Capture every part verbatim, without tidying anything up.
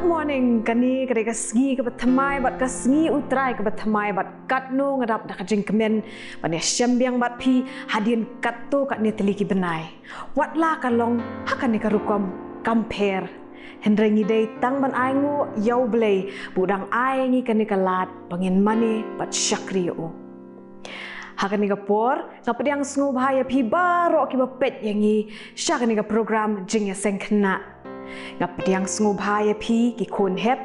Morning, kane ka dei ka sngi kaba thymmai bad ka sngi U Trai kaba thymmai bad katno nga dap da ka jingkmen ban ïa shem biang bad phi hadien katto katne tylli ki bnai. Wat la ka long ha kane ka rukom kam pher. Hynrei ngi dei tang ban ainguh ïa U Blei ba u dang ai ngi kane ka lad ba ngin mane bad shakri ïa u. Ha kane ka por nga pdiang sngewbha ïa phi baroh kiba peit ïa ngi sha kane ka program Jingïaseng Khynnah. Nga pdiang sngewbha ïa phi ki khun hep,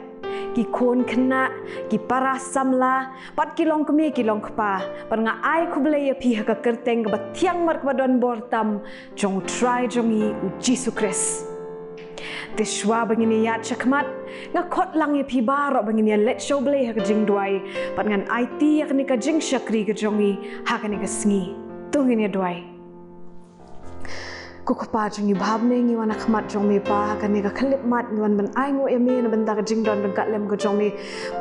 ki khun khynnah, ki para samla bad ki longkmie ki longkpa. Bad nga ai khublei ïa phi ha ka kyrteng kaba thiang bad kaba don bor tam jong U Trai jong ngi U Jisu Khrist. Te shuwa ba ngin ïaid shakhmat, nga khot lang ïa phi baroh ba ngin ïaleit sha U Blei ha ka jingduwai bad ngan aiti ïa kane ka jingshakri ka jong ngi ha kane ka sngi. To ngin ïaduwai. Ko Kpa jong ngi ba ha bneng, ngi wan ha khmat jong me Pa ha kane ka khyllipmat, ngi wan ban ainguh ïa me na bynta ka jingdon ryngkat lem ka jong me.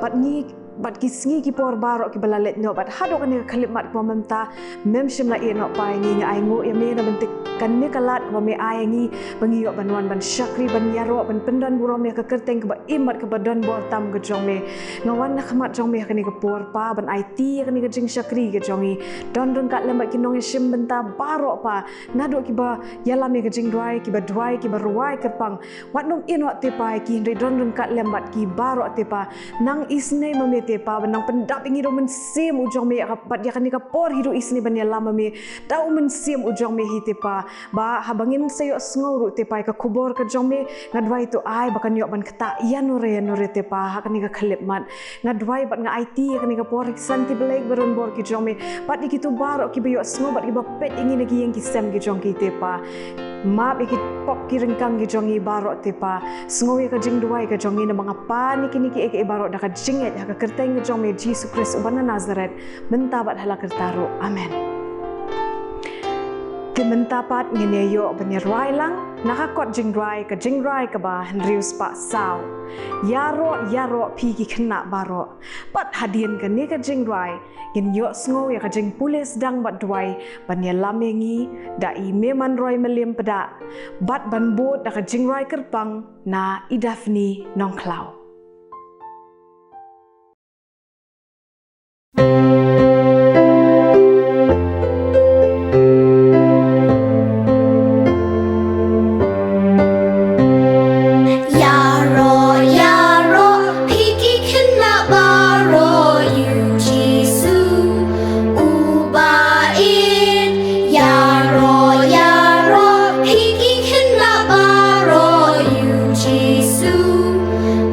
Bad ngi, bad ki sngi ki por baroh kiba la leit noh bad haduh kane ka khyllipmat kaba mynta mem shym la ïeh noh Pa ïa ngi. Nga ainguh ïa me na bynta kane ka lad kaba me ai ïa ngi ba ngi ïoh ban wan ban shakri, ban ïaroh, ban pyndon burom ïa ka kyrteng kaba im bad kaba don bor tam ka jong me. Nga wan ha khmat jong me ha kane ka por Pa ban aiti ïa kane ka jingshakri ka jong ngi. Don ryngkat lem bad ki nongïashim bynta baroh Pa, naduh kiba ïalam ïa ka jingduwai, kiba duwai, kiba rwai kyrpang. Wat nym ïeh noh te Pa ïa ki, hynrei don ryngkat lem bad ki baroh te Pa. Nang isynei ma me te Pa, ba nang pyndap ïa ngi da U Mynsiem u jong me, ïa ka, bad ïa kane ka por hi ruh isynei ban ïalam ma me da U Mynsiem u jong me hi te Pa. Ba haba ngin sa ïohsngew ruh te Pa ïa ka khubor ka jong me, nga duwai to ai ba kan ïoh ban ktah ïa nure ïa nure te Pa ha kane ka khyllipmat. Nga duwai bad nga aiti ïa kane ka por ha ki san Blei ba don bor ki jong me bad ïa kito baroh kiba ïohsngew bad kiba peit ïa ngi na ki ïing ki sem ki jong ki te Pa. Map ïa ki pop ki ryngkang ki jong ngi baroh te Pa. Sngew ïa ka jingduwai ka jong ngi namar nga pan ïa kine kiei kiei baroh da ka jingngeit ha ka kyrteng ka jong me Jisu Khrist uba na Nasareth, mynta bad ha la karta ruh. Amen. Te mynta pat ngin ïa ïoh ban ïa rwai lang na ka kot jingrwai, ka jingrwai kaba hynriew spah saw. Ïaroh, ïaroh phi ki khynnah baroh. Bad hadien kane ka jingrwai ngin ïohsngew ïa ka jingpule sdang bad duwai ban ïalam ïa ngi da i Memanroi Mylliem Pdah bad ban bud da ka jingrwai kyrpang na i Daphne Nongkhlaw. Ïaroh, ïaroh phi ki khynnah baroh ïa u Jisu uba ïeit. Ïaroh, ïaroh phi ki khynnah baroh ïa u Jisu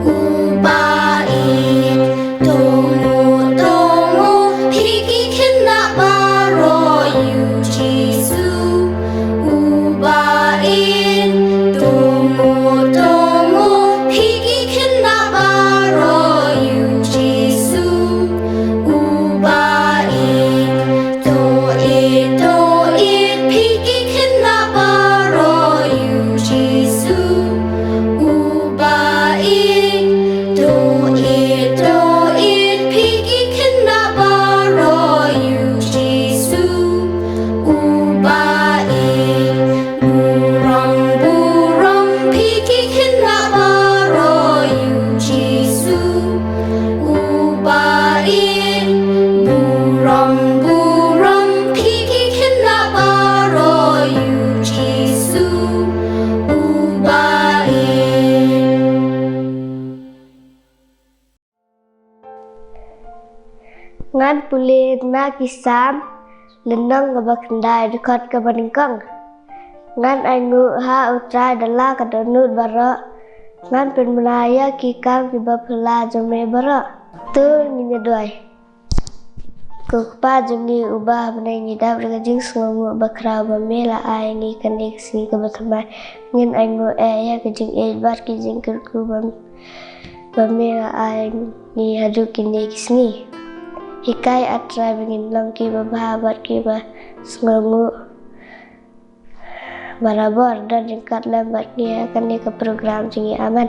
uba ïeit. To nguh, to nguh phi ki khynnah baroh ïa u Jisu uba ïeit. To nguh, to nguh phi ki khynnah baroh ïa u Jisu uba ïeit. To ïeit, to ïeit phi ki khynnah baroh ïa u Jisu uba ïeit. To ïeit, to ïeit phi ki khynnah baroh ïa u Jisu uba ïeit. Burom, burom phi ki khynnah baroh ïa u Jisu uba ïeit. Burom, burom phi ki khynnah baroh ïa u Jisu uba ïeit. Ngan pule na ki Salm, lynnong kaba khyndai, dkhot kaba nyngkong. Ngan ainguh ha U Trai da la ka dohnud baroh. Ngan pynbna ïa ki kam kiba phylla jong me baroh. To ngin ïa duwai. Ko Kpa jong ngi uba ha bneng, ngi dap da ka jingsngewnguh bakhraw ba me la ai ngi kane ka sngi kaba thymmai. Ngin ainguh eh ïa ka jingïeit bad ka jingkyrkhu ba ba me la ai ngi haduh kine ki sngi. Hikai, A Trai, ba ngin long kiba bha bad kiba sngewnguh barabor, don ryngkat lem bad ngi ha kane ka program jong ngi. Amen.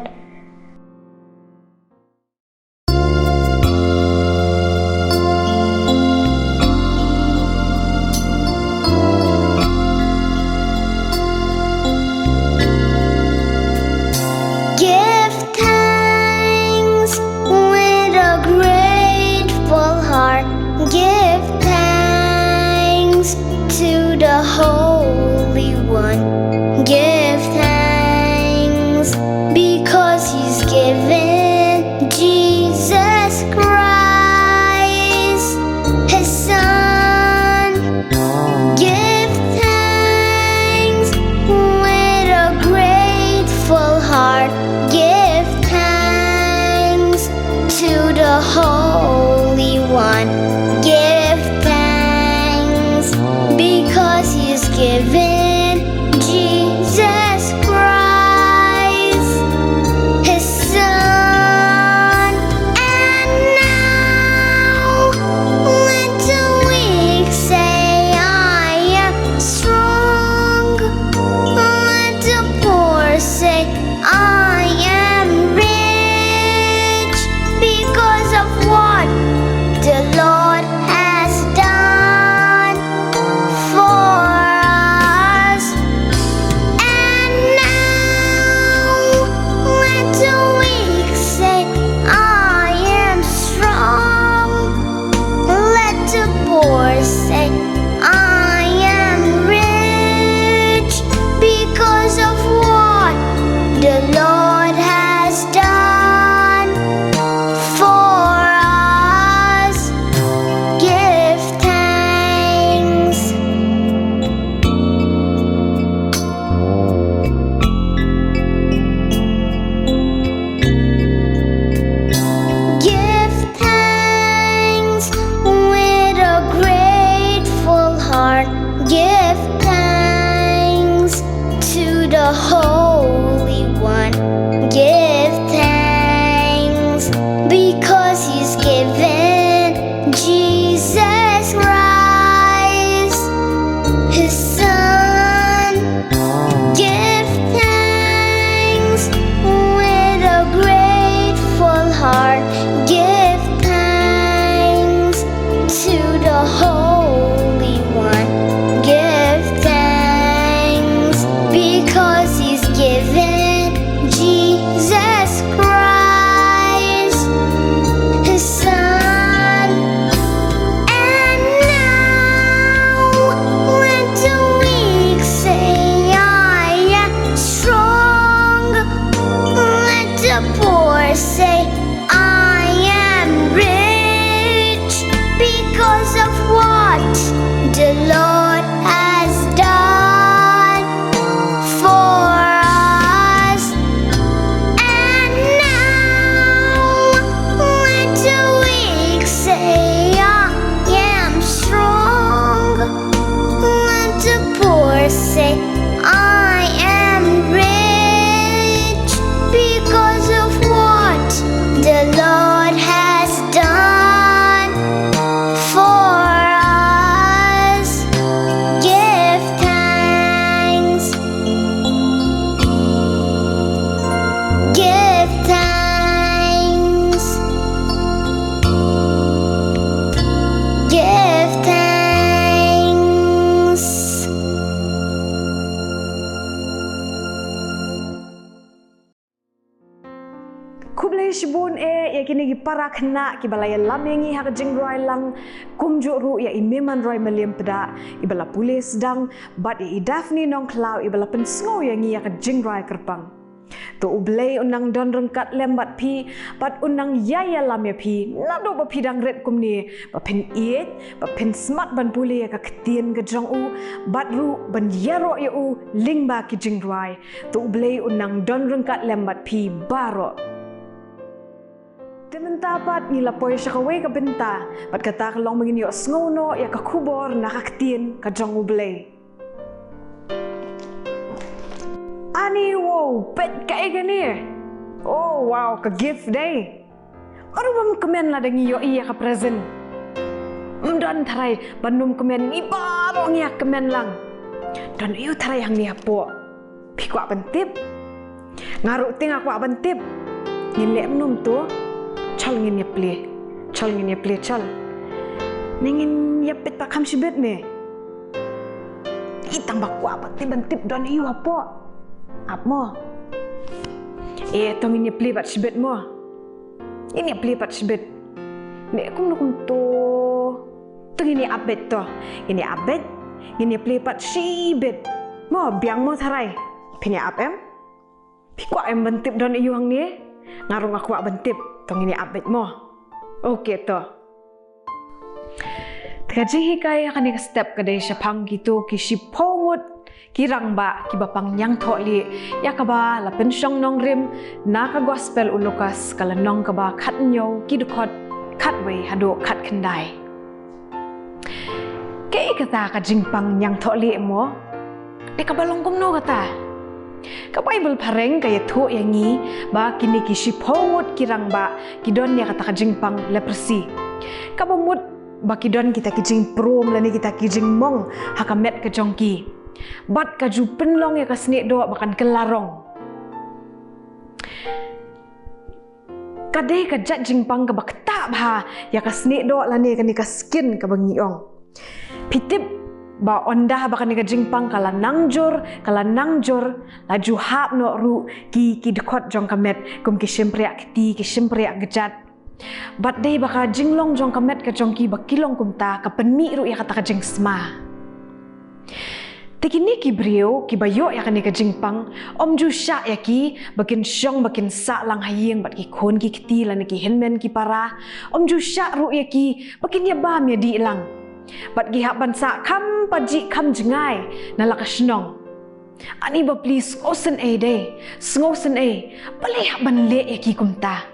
Give thanks. Give thanks because he's given Jesus Christ, his son. Give thanks with a grateful heart. Give thanks to the Holy One. Give thanks because he's given Jesus Christ, his son. And now let the weak say, "I am strong." Let the poor say, "I am rich," because of what the Lord has done for us. And now let the weak say, "I am strong." Let the poor say, "I am rich," because of what the Lord has done for us. Give thanks. Give thanks with a grateful heart. Give thanks to the Holy One. Give thanks because he's given Jesus Christ, his son. Give thanks with a grateful heart. Give thanks to the Holy One. Give thanks because he's given Jesus Christ, his son. And now let the weak say, "I am strong." Let the poor say, "I am rich," because of what the Lord has done for us. And now let the weak say, "I am strong." Let the poor say, "I am rich," because of what the Lord has done for us. Give thanks. Give thanks. Give thanks. Khublei shibun eh ïa kine ki para khynnah kiba la ïalam ïa ngi ha ka jingrwai lang, kumjuh ruh ïa i Meimanroi Mylliempdah iba la pule sdang, bad ïa i Daphne Nongkhlaw iba la pynsngew ïa ngi ïa ka jingrwai kyrpang. To U Blei un nang don ryngkat lem bad phi, bad un nang ïai ïalam ïa phi naduh ba phi dang rit kumne, ba phin ïeit, ba phin smat ban pule ïa ka ktien ka jong u, bad ruh ban ïaroh ïa u lyngba ki jingrwai. To U Blei un nang don ryngkat lem bad phi baroh. Te mynta pat ngi la poi sha kawei ka bynta, bad kata ka long ba ngin ïohsngew noh ïa ka khubor na ka ktien ka jong U Blei. Ani, wow, peit kaei kane. Oh wow, ka gift dei. Baroh bym kmen lada ngi ïohi ïa ka present. Ym don tharai ban ym kmen, ngi baroh ngi ïa kmen lang. Don aiu tharai hangne hapoh? Phi kwah ban tip? Nga ruh te nga kwah ban tip. Ngin leh kumno to? Chol ngin ïa plie. Chol ngin ïa plie, chol. Ne ngin ïa peit pat kham shibit ne? Ï, tang ba kwah pat te ban tip don aiu hapoh. Ap mo. Eh, to ngin ïa plie pat shibit mo. Ngin ïa plie pat shibit. Ne kumno kumto? To ngin ïa ap beit to. Ngin ïa ap beit. Ngin ïa plie pat shibit. Mo, biang mo tharai. Phin ïa ap em? Phi kwah em ban tip don aïu hangne? Nga ruh nga kwah ban tip. To ngin ïa ap beit mo. Okay to. Te ka jinghikai ha kane ka step ka dei shaphang kito ki shiphew ngut ki rangbah kiba pang ñiangthohlieh ïa kaba la pynshong nongrim na ka Gospel u Lukas, ka lynnong kaba khathynñiew, ki dkhot khatwei haduh khatkhyndai. Kaei kata ka jingpang ñiangthohlieh mo? Te kaba long kumno kata? Ka Baibl phareng ka ïathuh ïa ngi ba kine ki shiphew ngut ki rangbah ki don ïa kata ka jingpang leprosy, kaba mut ba ki don kita ki jingprom lane kita ki jingmong ha ka met ka jong ki, bad ka ju pynlong ïa ka sniehdoh ba kan kylla rong. Ka dei ka jait jingpang kaba ktah bha ïa ka sniehdoh lane kane ka skin kaba ngi ong. Phi tip ba ynda ba kane ka jingpang ka la nang jur, ka la nang jur, la ju hap noh ruh ki, ki dkhot jong ka met, kum ki shympriah kti, ki shympriah kjat. Bad dei ba ka jinglong jong ka met ka jong ki ba ki long kumta ka pynmih ruh ïa kata ka jingsma. Te kine ki briew kiba ïoh ïa kane ka jingpang, ym ju shah ïa ki ba kin shong ba kin sah lang ha ïing bad ki khun ki kti lane ki hynmen ki para. Ym ju shah ruh ïa ki ba kin ïa bam ïa dih lang. Bad ki hap ban sah kham pajih kham jngai na la ka shnong. Ani ba pli, sngewsynei dei, sngewsynei, balei hap ban leh ïa ki kumta?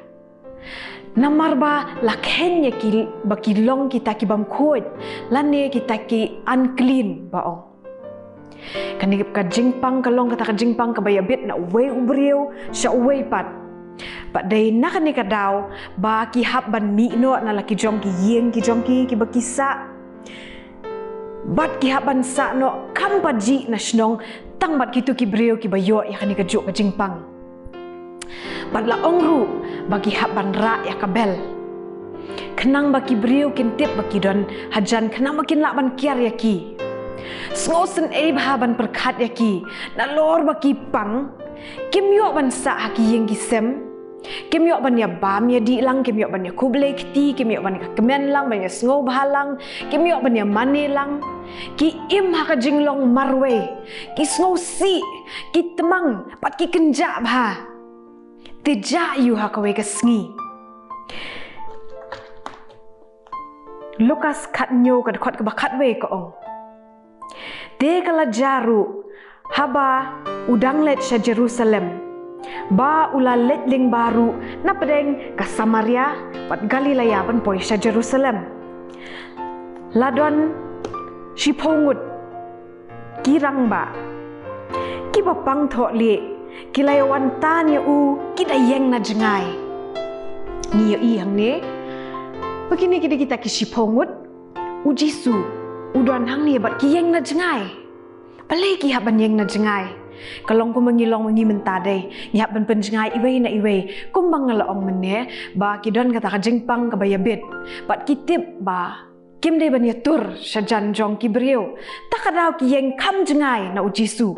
Namar ba la kheiñ ïa ki ba ki long kita ki bym khuid, lane kita ki unclean ba ong. Kane ka jingpang ka long kata ka jingpang kaba ïabit na uwei u briew sha uwei pat. Bad dei na kane ka daw ba ki hap ban mih noh na la ki jong ki ïing ki jong ki kiba ki sah. Bad ki hap ban sah noh kham pajih na shnong tang bad kito ki briew kiba ïoh ïa kane kajuh ka jingpang. Bad la ong ruh ba ki hap ban rah ïa ka bel, khnang ba ki briew kin tip ba ki don hajan, khnang ba kin lah ban kiar ïa ki. Sngewsynei bha ban pyrkhat ïa ki, nalor ba ki pang, kim ïoh ban sah ha ki ïing ki sem. Kim ïoh ban ïa bam ïa dih lang, kim ïoh ban ïa khublei kti, kim ïoh ban ïa kmen lang, ban ïa sngewbha lang, kim ïoh ban ïa mane lang. Ki im ha ka jinglong marwei, ki sngewsih, ki tmang, bad ki kynjah bha. Te jia ïa u ha kawei ka sngi. Lukas khathynñiew ka dkhot kaba khatwei ka ong. Te ka la jia ruh, haba u dang leit sha Jerusalem, ba u la leit lyngba ruh na pdeng ka Samaria bad Galilea ban poi sha Jerusalem. La don shiphew ngut ki rangbah kiba pang thohlieh, ki la ïa wan tan ïa u, ki da ïeng na jngai. Ngi ïohi hangne ba kine ki dei kita ki shiphew ngut. U Jisu u don hangne bad ki ïeng na jngai. Balei ki hap ban ïeng na jngai? Ka long kumba ngi long ngi mynta dei, ngi hap ban pynjngai iwei na iwei. Kumba nga la ong mynne, ba ki don kata ka jingpang kaba ïabit, bad ki tip ba kim dei ban ïatur shajan jong ki briew. Ta ka daw ki ïeng kham jngai na u Jisu.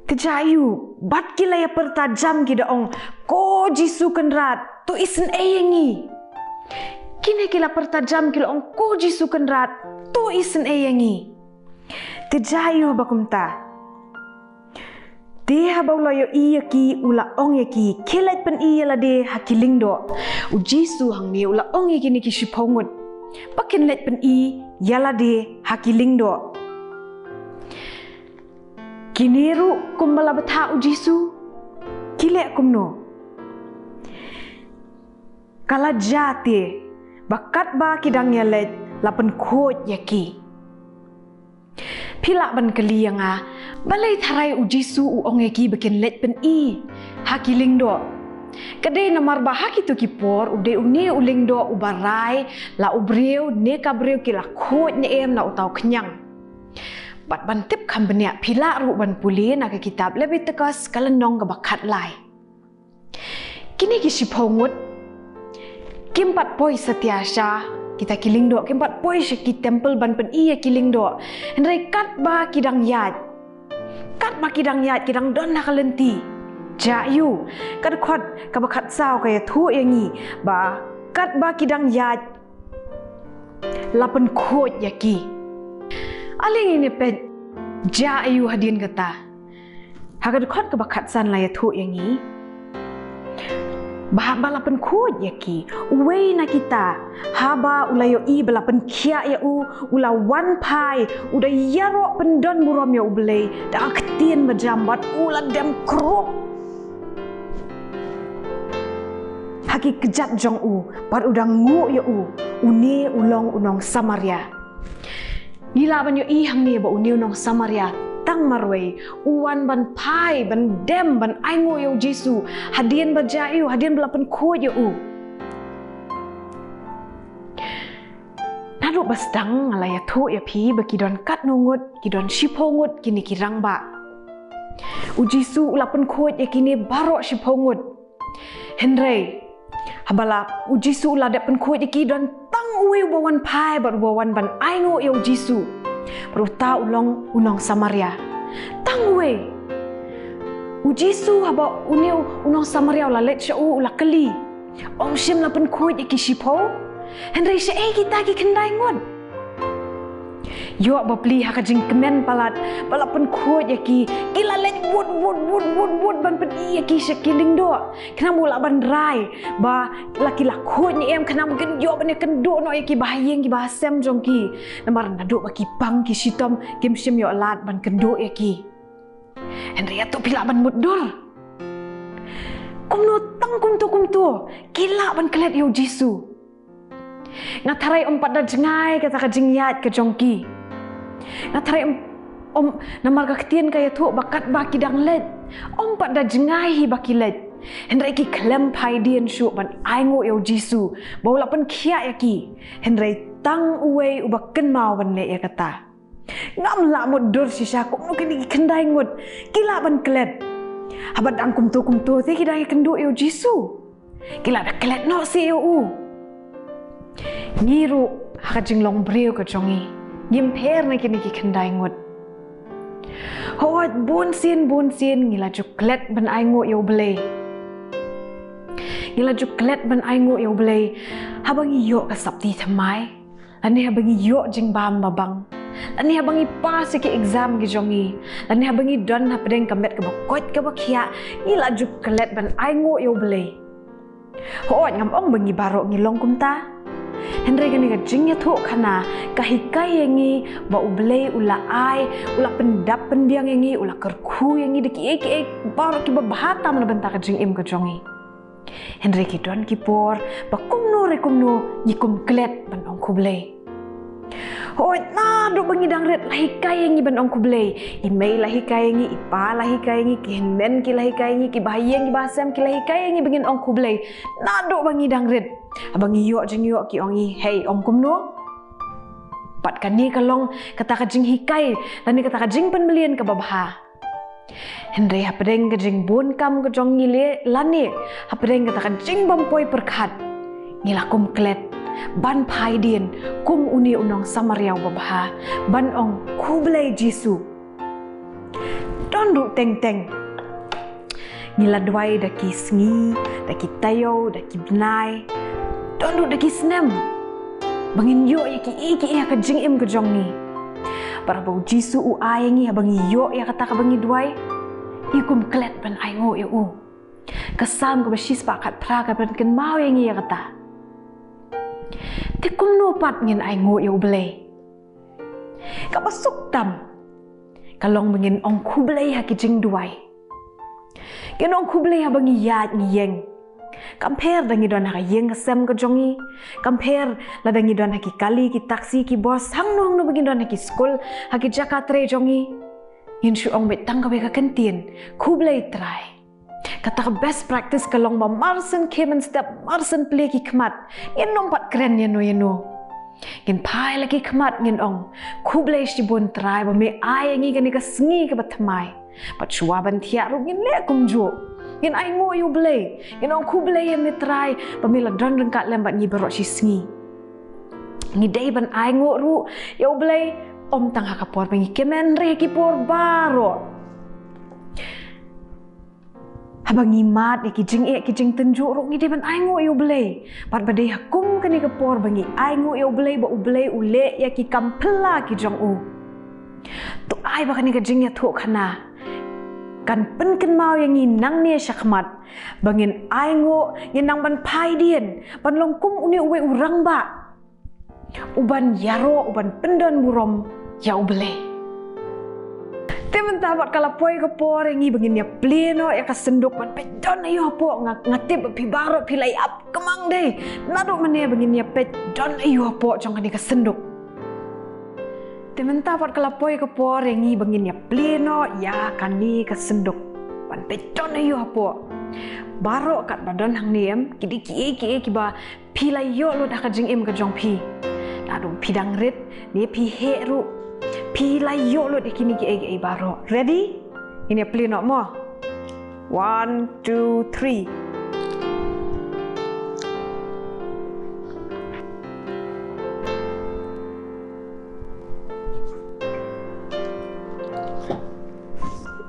Te jia ïa u, bad ki la ïa pyrta jam, ki da ong, "Ko Jisu Kynrad, to isynei ïa ngi." Kine ki la pyrta jam, ki la ong, "Ko Jisu Kynrad, to isynei ïa ngi." Te jia ïa u ba kumta. Te haba u la ïohi ïa ki, u la ong ïa ki, "Khie leit pyni ïa lade ha ki lyngdoh." U Jisu hangne u la ong ïa kine ki shiphew ngut ba kin leit pyni ïa lade ha ki lyngdoh. Kine ruh kumba la bthah u Jisu, ki leh kumno? Ka la jia te ba katba ki dang ïaleit la pynkhuid ïa ki. Phi lah ban kylli ïa nga, balei tharai u Jisu u ong ïa ki ba kin leit pyni ha ki lyngdoh? Ka dei namar ba ha kito ki por u dei une u lyngdoh uba rai la u briew ne ka briew ki la khuid ne em na uta u khñiang. Bad ban tip kham bniah phi lah ruh ban pule na ka kitab Lebitikos ka lynnong kaba khatlai. Kine ki shiphew ngut kim pat poi satia sha kita ki lyngdoh, kim pat poi sha ki temple ban pyni ïa ki lyngdoh. Hynrei katba ki dang ïaid, katba ki dang ïaid, ki dang don ha ka lynti. Jia ïa u, ka dkhot kaba khatsaw ka ïathuh ïa ngi ba katba ki dang ïaid, la pynkhuid ïa ki. Ale ngin ïa peit Jia aïu hadien kata? Ha ka dkhot kaba khatsan la ïathuh ïa ngi ba haba la pynkhuid ïa ki, uwei na kita, haba u la ïohi ba la pynkhiah ïa u, u la wan phai, u da ïaroh pyndon burom ïa U Blei da ka ktien ba jam bad u la dem krup ha ki kjat jong u bad u da nguh ïa u, une u long u nong Samaria. Ngi lah ban ïohi hangne ba une u nong Samaria tang marwei u wan ban phai, ban dem, ban ainguh ïa U Jisu hadien ba jia aïu, hadien ba la pynkhuid ïa u. Naduh ba sdang nga la ïathuh ïa phi ba ki don katno ngut, ki don shiphew ngut kine ki rangbah. U Jisu u la pynkhuid ïa kine baroh shiphew ngut. Hynrei haba la, U Jisu u la dep pynkhuid ïa ki, don tang uwei uba wan phai bad uba wan ban ainguh ïa U Jisu. Bad uta u long u nong Samaria. Tang uwei. U Jisu, haba une u nong Samaria u la leit sha u, u la kylli, ong shym la pynkhuid ïa ki shiphew? Hynrei shaei kita ki khyndai ngut? Ïoh ba plie ha ka jingkmen palat ba la pynkhuid ïa ki, ki la leit wut wut wut wut wut ban pyni ïa ki sha ki lyngdoh, khnang ba u lah ban rai ba la ki la khuid ne em, khnang ba kin ïoh ban ïakynduh noh ïa ki bahaïing ki bahasem jong ki. Namar naduh ba ki pang ki shitom, kim shym ïoh lad ban kynduh ïa ki. Hynrei ïa to phi lah ban mutdur. Kumno tang kumto kumto ki lah ban klet ïa U Jisu? Nga tharai ym pat da jngai kata ka jingïaid ka jong ki. Nga tharai ym, ym, namar ka ktien ka ïathuh ba katba ki dang leit, ym pat da jngai hi ba ki leit. Hynrei ki khlem phai dien shuh ban ainguh ïa U Jisu ba u la pynkhiah ïa ki. Hynrei tang uwei uba kynmaw ban leh ïa kata. Ngam lah mutdur shisha kumno kine ki khyndai ngut ki lah ban klet. Haba dang kumto kumto te ki dang ïakynduh ïa U Jisu. Ki lah da klet noh seh ïa u. Ngi ruh ha ka jinglong briew ka jong ngi, ngim pher na kine ki khyndai ngut. Hooid, bun sien bun sien ngi la ju klet ban ainguh ïa U Blei. Ngi la ju klet ban ainguh ïa U Blei haba ngi ïoh ka sopti thymmai, lane haba ngi ïoh jingbam babang, lane haba ngi pass ïa ki exam ki jong ngi, lane haba ngi don hapdeng ka met kaba koit kaba khiah, ngi la ju klet ban ainguh ïa U Blei. Hooid, ngam ong ba ngi baroh ngi long kumta. Hynrei kane ka jingïathuhkhana ka hikai ïa ngi ba U Blei u la ai, u la pyndap pynbiang ïa ngi, u la kyrkhu ïa ngi da kiei kiei baroh kiba bha tam na bynta ka jingim ka jong ngi. Hynrei ki don ki por ba kumno re kumno ngi kum klet ban ong khublei. Hooid, naduh ba ngi dang rit la hikai ïa ngi ban ong khublei. I mei la hikai ïa ngi, i pa la hikai ïa ngi, ki hynmen ki la hikai ïa ngi, ki bahaïing ki bahasem ki la hikai ïa ngi ba ngin ong khublei. Naduh ba ngi dang rit, haba ngi ïoh jingïoh ki ong ngi, "Hei, ong kumno?" Bad kane ka long kata ka jinghikai lane kata ka jingpynmlien kaba bha. Hynrei hapdeng ka jingbun kam ka jong ngi lane hapdeng kata ka jingbym poi pyrkhat, ngi la kum klet ban phai dien kum une u nong Samaria uba bha ban ong, "Khublei Jisu." Don ruh teng teng ngi la duwai da ki sngi, da ki taïew, da ki bnai, don ruh da ki snem ba ngin ïoh ïa kiei kiei ha ka jingim ka jong ngi. Bad haba U Jisu u ai ïa ngi, haba ngi ïoh ïa kata kaba ngi duwai, ngi kum klet ban ainguh ïa u. Ka Salm kaba shispah khatphra ka pynkynmaw ïa ngi ïa kata. Te kumno pat ngin ainguh ïa U Blei? Kaba suk tam ka long ba ngin ong khublei ha ki jingduwai. Ngin ong khublei haba ngi ïaid ngi ïeng. Kam pher da ngi don ha ka ïing ka sem ka jong ngi, kam pher lada ngi don ha ki kali, ki taxi, ki bus, hangno hangno ba ngi don, ha ki skul, ha ki jaka trei jong ngi, ngin shu ong beit tang kawei ka kyntien, "Khublei Trai." Kata ka best practice ka long ba mar shen khie mynstep, mar shen plie ki khmat, ngin nym pat kren ïano ïano. Ngin phai la ki khmat, ngin ong, "Khublei shibun Trai ba me ai ïa ngi kane ka sngi kaba thymmai." Bad shuwa ban thiah ruh ngin leh kumjuh. Ngin ainguh ïa U Blei, ngin ong, "Khublei ïa me Trai ba me la don ryngkat lem bad ngi baroh shi sngi." Ngi dei ban ainguh ruh ïa U Blei, ym tang ha ka por ba ngi kmen, hynrei ha ki por baroh. Haba ngi mad ïa ki jingeh ki jingtynjuh ruh ngi dei ban ainguh ïa U Blei. Bad ba dei ha kum kane ka por ba ngi ainguh ïa U Blei ba U Blei u leh ïa ki kam phylla ki jong u. To ai ba kane ka jingïathuhkhana kan pynkynmaw ïa ngi nangne shakhmat ba ngin ainguh, ngin nang ban phai dien ban long kum une uwei u rangbah uban ïaroh, uban pyndonburom ïa U Blei. Te mynta pat ka la poi ka por ïa ngi ba ngin ïa plie noh ïa ka synduk ban peit don aïu hapoh. Nga, nga tip ba phi baroh phi la ïap kmang dei. Naduh mynne ba ngin ïa peit don aïu hapoh jong kane ka synduk. Te mynta pat ka la poi ka por ïa ngi ba ngin ïa plie noh ïa kane ka synduk ban peit don aïu hapoh. Baroh katba don hangne em, ki dei kiei kiei kiba phi la ïoh lut ha ka jingim ka jong phi. Naduh phi dang rit ne phi heh ruh, phi la ïoh lut ïa kine kiei kiei baroh. Ready? Ngin ïa plie noh mo. One, two, three.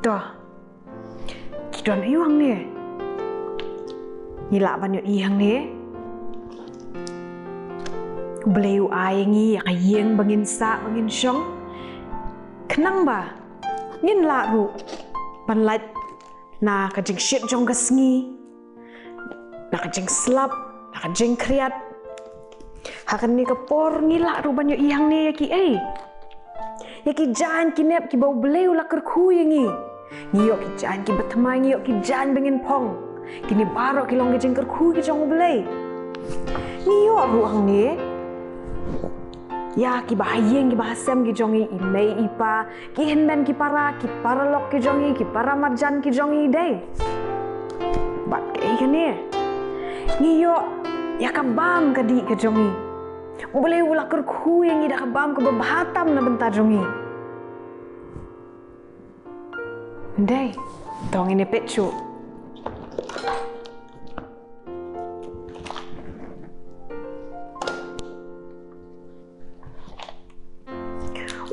To. Ki don aïu hangne? Ngi lah ban ïohi hangne. U Blei u ai ïa ngi ïa ka ïing ba ngin sah, ba ngin shong. Khnang ba ngin lah ruh ban lait na ka jingshit jong ka sngi, na ka jingslap, na ka jingkhriat. Ha kane ka por ngi lah ruh ban ïohi hangne ïa kiei? Ïa ki jaiñ ki nep kiba U Blei u la kyrkhu ïa ngi. Ngi ïoh ki jaiñ kiba thymmai, ngi ïoh ki jaiñ ba ngin phong. Kine baroh ki long ki jingkyrkhu ki jong U Blei. Ngi ïoh ruh hangne ïa kiba ha ïing kiba ha sem ki jong ngi, i mei i pa, ki hynmen ki para, ki paralok ki jong ngi, ki paramarjan ki jong ngi dei. Bad kaei kane? Ngi ïoh ïa ka bam ka dih ka jong ngi. U Blei u la kyrkhu ïa ngi da ka bam kaba bha tam na bynta jong ngi. Dei. To ngin ïa peit shuh.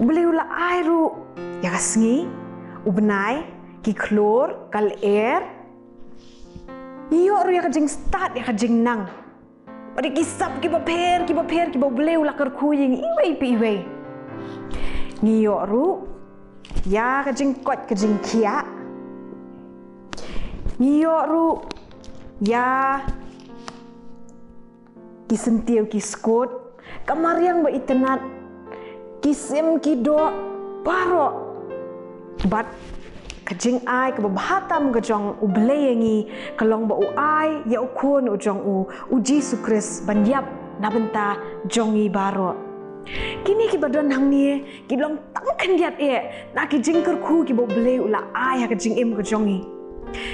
U Blei u la ai ruh ïa ka sngi, u bnai, ki khlur, ka lyer. Ngi ïoh ruh ïa ka jingstad, ïa ka jingnang. Bad ïa ki sap kiba pher, kiba pher, kiba U Blei u la kyrkhu ïa ngi iwei pa iwei. Ngi ïoh ruh ïa ka jingkoit ka jingkhiah. Ngi ïoh ruh ïa ki syntiew ki skud, ka mariang ba itynnad, ki sim ki doh, baroh. Bad ka jingai kaba bha tam ka jong U Blei ïa ngi ka long ba u ai ïa u khun u jong u, u Jisu Khrist ban ïap na bynta jong ngi baroh. Kine kiba don hangne ki long tang khyndiat eh na ki jingkyrkhu kiba U Blei u la ai ha ka jingim ka jong ngi.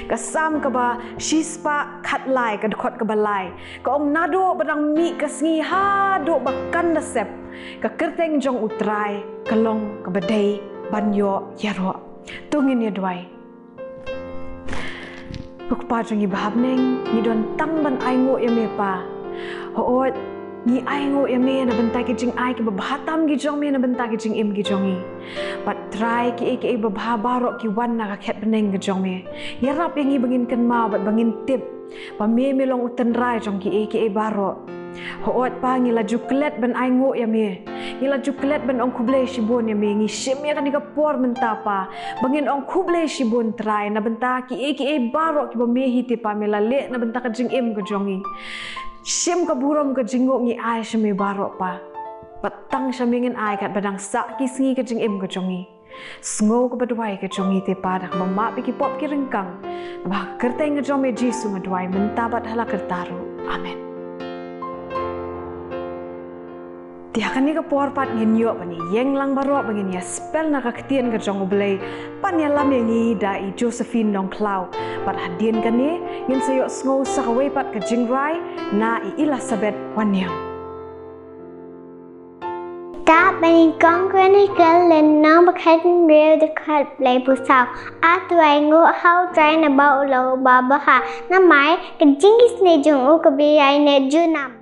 Ka Salm kaba shispah khatlai, ka dkhot kaba lai, ka ong, naduh ba dang mih ka sngi haduh ba kan da sep, ka kyrteng jong U Trai ka long kaba dei ban ïoh ïaroh. To ngin ïa duwai. Ko Kpa jong ngi ba ha bneng, ngi don tang ban ainguh ïa me Pa. Hooid, ngi ainguh ïa me na bynta ki jingai kiba bha tam ki jong me na bynta ki jingim ki jong ngi. Bad Trai, kiei kiei ba bha baroh ki wan na ka khet bneng ka jong me. Ïarap ïa ngi ba ngin kynmaw bad ba ngin tip ba me me long u tynrai jong kiei kiei baroh. Hooid Pa, ngi la ju klet ban ainguh ïa me. Ngi la ju klet ban ong khublei shibun ïa me. Ngi shim ïa kane ka por mynta Pa ba ngin ong khublei shibun Trai na bynta kiei kiei baroh kiba me hi te Pa me la leh na bynta ka jingim ka jong ngi. Shim ka burom ka jingnguh ngi ai sha me baroh Pa. Bad tang sha me ngin ai katba dang sah ki sngi ka jingim ka jong ngi. Sngew kaba duwai ka jong ngi te Pa da kaba map ïa ki pop ki ryngkang. Naba ha ka kyrteng ka jong me Jisu nga duwai mynta bad ha la karta ruh. Amen. Te ha kane ka por pat ngin ïoh ban ïeng lang baroh ba ngin ïa spell na ka ktien ka jong U Blei ban ïalam ïa ngi da i Josephine Nongkhlaw. Bad hadien kane ngin sa ïohsngew sa kawei pat ka jingrai na i Elizabeth Wanniang. Ka Banyngkong Chronicle lynnong ba khathynriew dkhot laiphew saw. A tuwai nguh ha U Trai naba u long uba bha. Namar ka jingisynei jong u ka bha ïa ngi junom.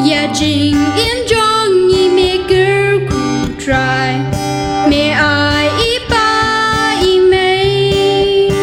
Ïa jingim jong ngi me kyrkhu Trai, me ai i pa i mei.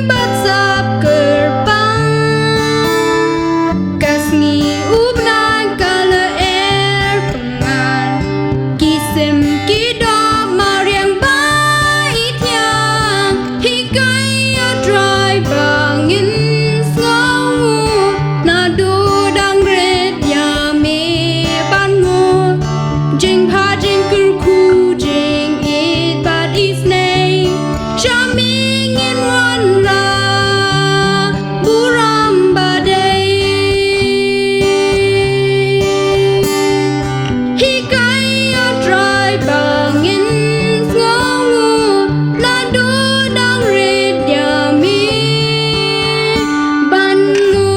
Bad sap kyrpang, ka sngi u bnai ka lyer pyngan. Ki sim ki dap mariang ba i thiang. Hikai ïa U Trai ba ngin sngewnguh. Naduh dang rit ïa me ban ngop. Jingpha jingkyrkhu jingïeit bad isynei. Sha me ngin wanrah burom ba dei. Hikai ïa U Trai ba ngin sngewnguh. Naduh dang rit ïa me ban ngop.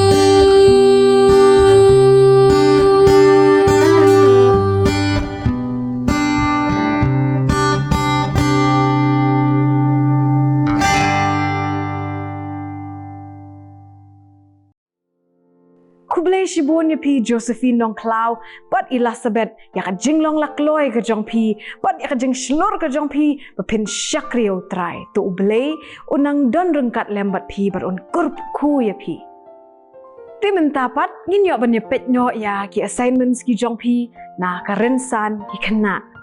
Khublei shibun ïa phi Josephine Nongkhlaw bad Elizabeth, ïa ka jinglong lakloi ka jong phi bad ïa ka jingshlur ka jong phi ba phin shakri ïa U Trai. To U Blei un nang don ryngkat lem bad phi bad un kyrkhu ïa phi. Te mynta pat ngin ïoh ban ïa peit noh ïa ki assignments ki jong phi na ka rynsan ki khynnah.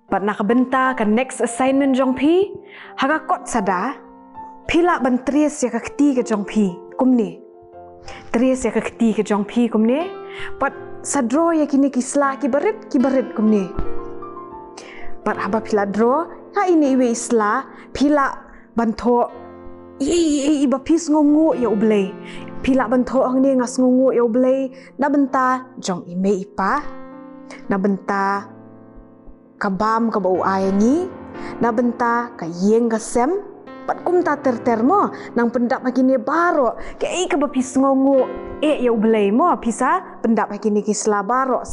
Bad na ka bynta ka next assignment jong phi, ha ka kot sada, phi lah ban trace ïa ka kti ka jong phi kumne. Trace ïa ka kti ka jong phi kumne. Bad sa draw ïa kine ki sla ki barit ki barit kumne. Bad haba phi la draw ha ine iwei i sla, phi lah ban thoh i, i, i, i ba phi sngewnguh ïa U Blei. Phi lah ban thoh hangne, nga sngewnguh ïa U Blei na bynta jong i mei i pa, na bynta ka bam kaba u ai ïa ngi, na bynta ka ïing ka sem, bad kumta ter ter mo. Nang pyndap ha kine baroh kaei kaba phi sngewnguh eh ïa U Blei mo, phi sa pyndap ha kine ki sla baroh.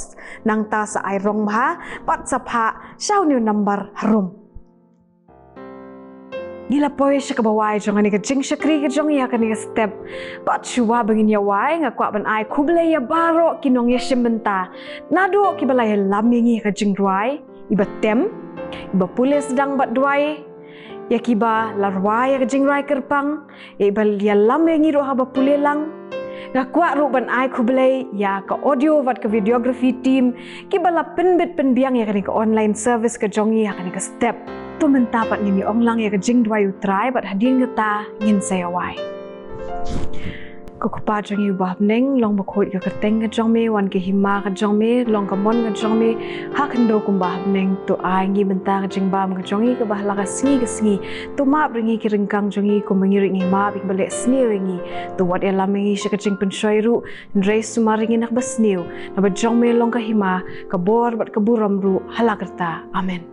Nangta sa ai rong bha bad sa phah sha une u nambar harum. Ngi la poi sha kaba wai jong kane ka jingshakri ka jong ngi ha kane ka step. Bad shuwa ba ngin ïa wai, nga kwah ban ai khublei ïa baroh ki nongïashim bynta, naduh kiba la ïalam ïa ngi ha ka jingrwai, iba tem, iba pule sdang bad duwai, ïa kiba la rwai ïa ka jingrwai kyrpang, ïa iba ïalam ïa ngi ruh haba pule lang. Nga kwah ruh ban ai khublei ïa ka audio bad ka videography team kiba la pynbit pynbiang ïa kane ka online service ka jong ngi ha kane ka step. To mynta pat ngin ïa ong lang ïa ka jingduwai U Trai bad hadien kata ngin sa ïa wai. Ko Kpa jong ngi uba ha bneng, long bakhuid ka kyrteng ka jong me, wan ka hima ka jong me, long ka mon ka jong me ha khyndew kumba ha bneng. To ai ngi bynta ka jingbam ka jong ngi kaba ha la ka sngi ka sngi. To map ïa ngi ki ryngkang jong ngi kumba ngi ruh ngi map ïa kiba leh sniew ïa ngi. To wat ïalam ïa ngi sha ka jingpynshoi ruh, hynrei sumar ïa ngi na kaba sniew. Naba jong me long ka hima, ka bor bad ka burom ruh ha la karta. Amen.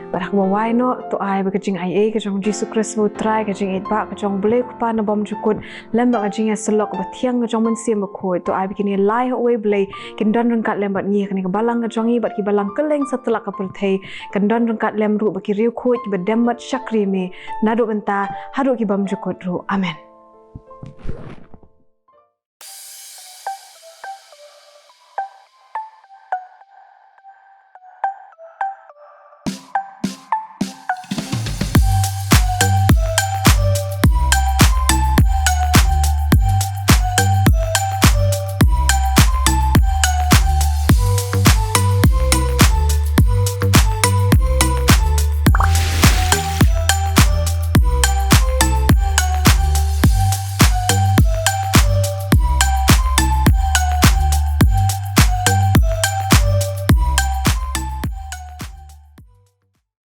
Bad ha kaba wai noh, to ai ba ka jingaiei ka jong U Jisu Khrist U Trai, ka jingïeit ba ka jong U Blei U Kpa nabymjukut, lem bad ka jingïasyllok kaba thiang ka jong U Mynsiem Bakhuid, to ai ba kine lai ha uwei U Blei kin don ryngkat lem bad ngi ha kane ka balang ka jong ngi bad ki balang kylleng satlak ka pyrthei, kin don ryngkat lem ruh bad ki riewkhuid kiba dem bad shakri me naduh mynta haduh ki bymjukut ruh. Amen.